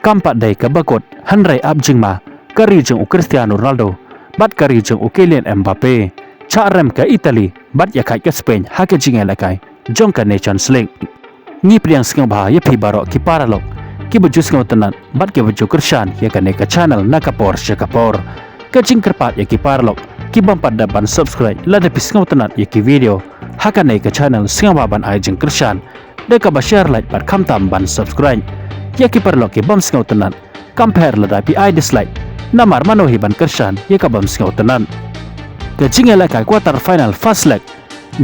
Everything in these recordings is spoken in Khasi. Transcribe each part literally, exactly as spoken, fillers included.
kam pat dei kaba kut, hynrei ap jingma ka ri jong u Cristiano Ronaldo bad ka ri jong u Kylian Mbappe, shah rem ka Italy bad ïakhaid ka Spain ha ka jingïalehkai jong ka Nations League. Ngi pdiang sngewbha ïa phi baroh ki paralok kiba ju sngewtynnat bad kiba ju kyrshan ïa kane ka channel na ka por sha ka por. Ka jingkyrpad ïa ki paralok ki bym pat dep ban subscribe, lada phi sngewtynnat ïa ki video ha kane ka channel, sngewbha ban ai jingkyrshan da kaba share, like bad khamtam ban subscribe. Ïa ki paralok ki bym sngewtynnat, kam pher lada phi ai dislike, namar mano hi ban kyrshan ïa ka bym sngewtynnat. Ka jingïalehkai quarter final first leg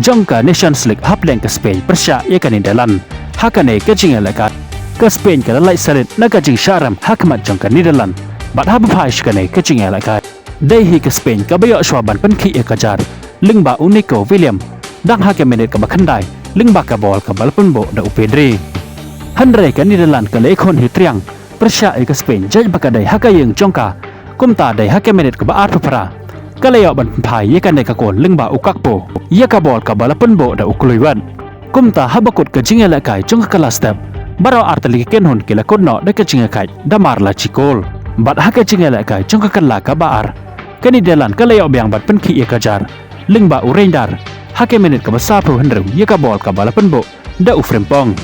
jong ka Nations League hapdeng ka Spain pyrshah ïa ka Netherlands. Ha kane ka jingïalehkai, ka Spain ka la lait salit na ka jingshah rem ha khmat jong ka Netherlands, bad haba phai sha kane ka jingïalehkai, dei hi ka Spain kaba ïoh shuwa ban pynkhih ïa ka jar lyngba u Nico Williams dang ha ka minit kaba khyndai lyngba ka bol kaba la pynbuh da u Pedri. Hynrei ka Netherlands ka la ïakhun hi triang pyrshah ïa ka Spain, jait ba ka dei ha ka ïing jong ka. Kumta dei ha ka minit kaba arphew phra ka la ïoh ban pynphai ïa kane ka kol lyngba u Gakpo ïa ka bol kaba la pynbuh da u Kluivert. Kumta haba kut ka jingïalehkai jong ka kylla step, baroh artylli ki kynhun ki la kut noh da ka jingïakhaid da mar la shi kol. Bad ha ka jingïalehkai jong ka kylla kaba ar, ka Netherlands ka la ïoh biang ban pynkhih ïa ka jar lyngba u Reijnders ha ka minit kaba sawphew hynriew ïa ka bol kaba la pynbuh da u Frimpong.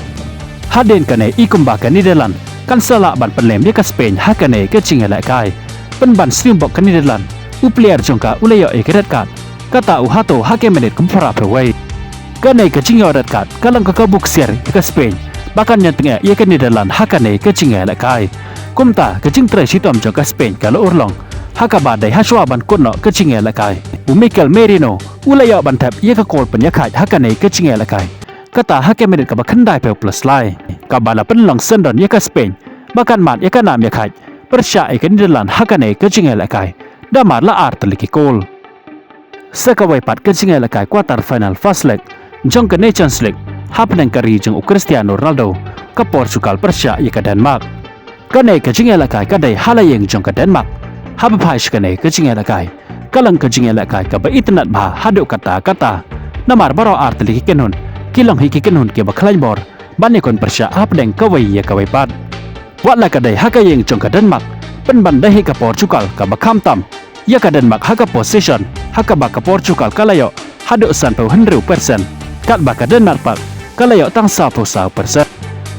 Hadien kane i kumba ka Netherlands kan sa lah ban pynlem ïa ka Spain ha kane ka jingïalehkai. Pynban sniewbok ka Netherlands, u player jong ka u la ïoh ïa ka red card, kata u Hato ha ka minit kaba phraphew wei. Kane ka jingïoh red card ka long ka kabu ksiar ïa ka Spain ba kan ïatyngen ïa ka Netherlands ha kane ka jingïalehkai. Kumta ka jingtrei shitom jong ka Spain ka la urlong, ha kaba dei ha shuwa ban kut noh ka jingïalehkai, u Mikel Merino u la ïoh ban thep ïa ka kol pynïakhaid ha kane ka jingïalehkai, kata ha ka minit kaba khyndaiphew plus lai, kaba la pynlong syndon ïa ka Spain ba kan mad ïa ka nam ïakhaid pyrshah ïa ka Netherlands ha kane ka jingïalehkai da mar la artylli ki kol. Sa kawei pat ka jingïalehkai quarter final first leg jong ka Nations League hapdeng ka ri jong u Cristiano Ronaldo, ka Portugal pyrshah ïa ka Denmark. Kane ka jingïalehkai ka dei ha la ïing jong ka Denmark. Haba phai sha kane ka jingïalehkai, ka long ka jingïalehkai kaba itynnad bha haduh katta katta, namar baroh artylli ki kynhun ki long hi ki kynhun kiba khlaiñ bor ban ïakhun pyrshah hapdeng kawei ïa kawei pat. Wat la ka dei ha ka ïing jong ka Denmark, pynban dei hi ka Portugal kaba khamtam ïa ka Denmark ha ka possession, ha kaba ka Portugal ka la ïoh haduh sanphew hynriew percent, katba ka Denmark pat ka la ïoh tang sawphew saw percent.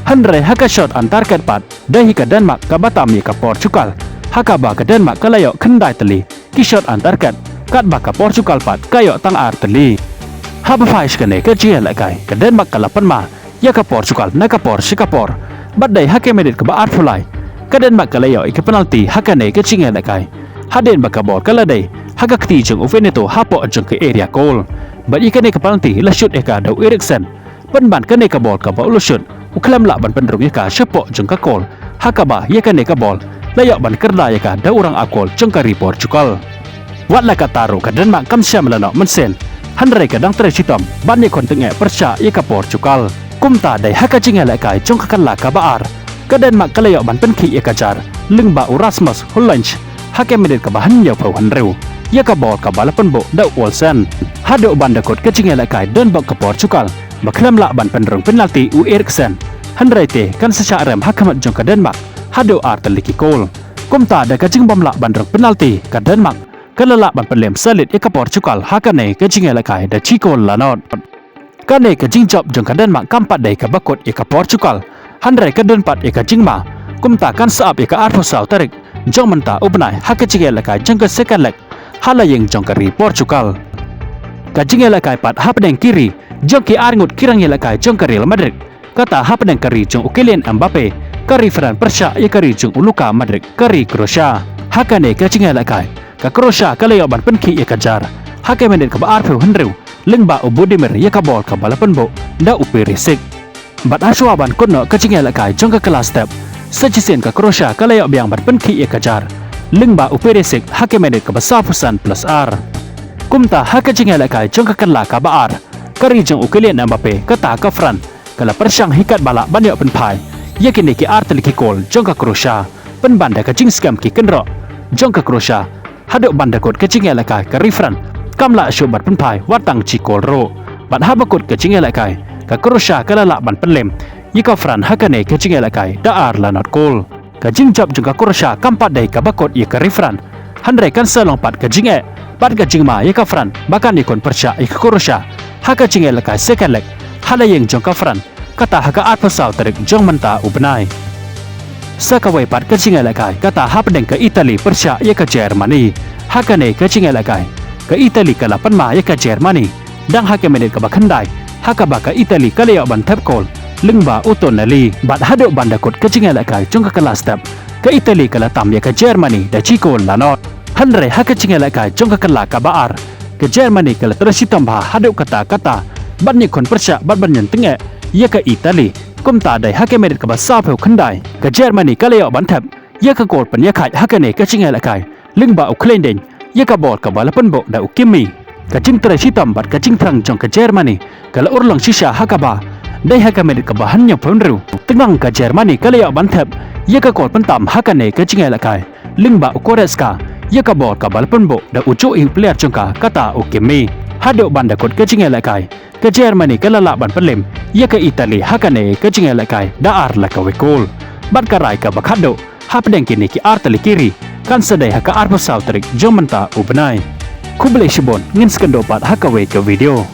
Hynrei ha ka shot on target pat, dei hi ka Denmark kaba tam ïa ka Portugal, ha kaba ka Denmark ka la ïoh khyndai tylli ki shot on target, katba ka Portugal pat ka ïoh tang ar tylli. Haba phai sha kane ka jingïalehkai, ka Denmark ka la pynma ïa ka Portugal na ka por sha ka por, bad dei ha ka minit kaba arphew lai, ka Denmark ka la ïoh ïa ka penalty ha kane ka jingïalehkai, hadien ba ka bol ka la dei ha ka kti jong u Veneto hapoh jong ka area goal. Bad ïa kane ka penalty la shoot ïa ka da u Eriksen. Pynban kane ka bol kaba u la shoot, u khlem lah ban pynrung ïa ka shapoh jong ka goal, ha kaba ïa kane ka bol la ïoh ban kyrda ïa ka da u rangap goal jong ka ri Portugal. Wat la katta ruh ka Denmark kam shym la noh mynsiem, hynrei ka dang trei shitom ban ïakhun tyngeh pyrshah ïa ka Portugal. Kumta dei ha ka jingïalehkai jong ka kylla kaba ar, ka Denmark ka la ïoh ban pynkhih ïa ka jar lyngba u Rasmus Højlund ha ka minit kaba hynñiewphew hynriew ïa ka bol kaba la pynbuh da u Olsen. Haduh ban da kut ka jingïalehkai don bok ka Portugal ba khlem lah ban pynrung penalty u Eriksen, hynrei te kan sa shah rem ha khmat jong ka Denmark haduh ar tylli ki goal. Kumta da ka jingbym lah ban rung penalty, ka Denmark ka la lah ban pynlem salit ïa ka Portugal ha kane ka jingïalehkai da shi goal la nod. Kane ka jingjop jong ka Denmark kam pat dei kaba kut ïa ka Portugal, hynrei ka don pat ïa ka jingma. Kumta kan sa ap ïa ka arphew saw tarik jong mynta u bnai ha ka jingïalehkai jong ka second leg ha la ïing jong ka ri Portugal. Ka jingïalehkai pat hapdeng ki ri jong ki arngut ki rangïalehkai jong ka Real Madrid, kata hapdeng ka ri jong u Kylian Mbappe, ka ri France pyrshah ïa ka ri jong u Luka Modric, ka ri Croatia. Ha kane ka jingïalehkai, ka Croatia ka la ïoh ban pynkhih ïa ka jar ha ka minit kaba arphew hynriew lyngba u Budimir ïa ka bol kaba la pynbuh da u Perisic. Bad ha shuwa ban kut noh ka jingïalehkai jong ka kylla step, sa shisien ka Croatia ka la ïoh biang ban pynkhih ïa ka jar lyngba u Perisic ha ka minit kaba sawphew san plus ar. Kumta ha ka jingïalehkai jong ka kylla kaba ar, ka ri jong u Kylian Mbappe, kata ka France, ka la pyrshang hi katba lah ban ïoh pynphai ïa kine ki ar tylli ki goal jong ka Croatia. Pynban da ka jingskhem ki kynroh jong ka Croatia, haduh ban da kut ka jingïalehkai ka ri France kam lah shuh ban pynphai wat tang shi goal ruh. Bad haba kut ka jingïalehkai, ka Croatia ka la lah ban pynlem ïa ka France ha kane ka jingïalehkai da ar la nod goal. Ka jingjop jong ka Croatia kam pat dei kaba kut ïa ka ri France, hynrei kan sa long pat ka jingeh bad ka jingma ïa ka France ba kan ïakhun pyrshah ïa ka Croatia ha ka jingïalehkai second leg ha la ïing jong ka France, kata ha ka arphew saw tarik jong mynta u bnai. Sa kawei pat ka jingïalehkai kata hapdeng ka Italy pyrshah ïa ka Germany. Ha kane ka jingïalehkai, ka Italy ka la pynma ïa ka Germany dang ha ka minit kaba khyndai, ha kaba ka Italy ka la ïoh ban thep kol lyngba u Tonali, bad haduh ban da kut ka jingïalehkai jong ka kylla step, ka Italy ka la tam ïa ka Germany da shi kol la nod. Hynrei ha ka jingïalehkai jong ka kylla kaba ar, ka Germany ka la trei shitom bha haduh katta katta ban ïakhun pyrshah bad ban ïeng tyngeh ïa ka Italy. Kumta dei ha ka minit kaba sawphew khyndai, ka Germany ka la ïoh ban thep ïa ka kol pynïakhaid ha kane ka jingïalehkai lyngba u Kleindienst ïa ka bol kaba la pynbuh da u Kimmich. Ka jingtrei shitom bad ka jingthrang jong ka Germany ka la urlong shisha ha kaba dei ha ka minit kaba hynñiewphew hynriew, tang ba ka Germany ka la ïoh ban thep ïa ka kol pyntam ha kane ka jingïalehkai lyngba u Goretzka ïa ka bol kaba la pynbuh da u juh ïa u player jong ka, kata u Kimmich. Haduh ban da kut ka jingïalehkai, ka Germany ka la lah ban pynlem ïa ka Italy ha kane ka jingïalehkai da ar la kawei kol. Bad ka rai kaba khatduh hapdeng kine ki ar tylli ki ri kan sa dei ha ka arphew saw tarik jong mynta u bnai. Khublei shibun, ngin sa ïakynduh pat ha kawei ka video.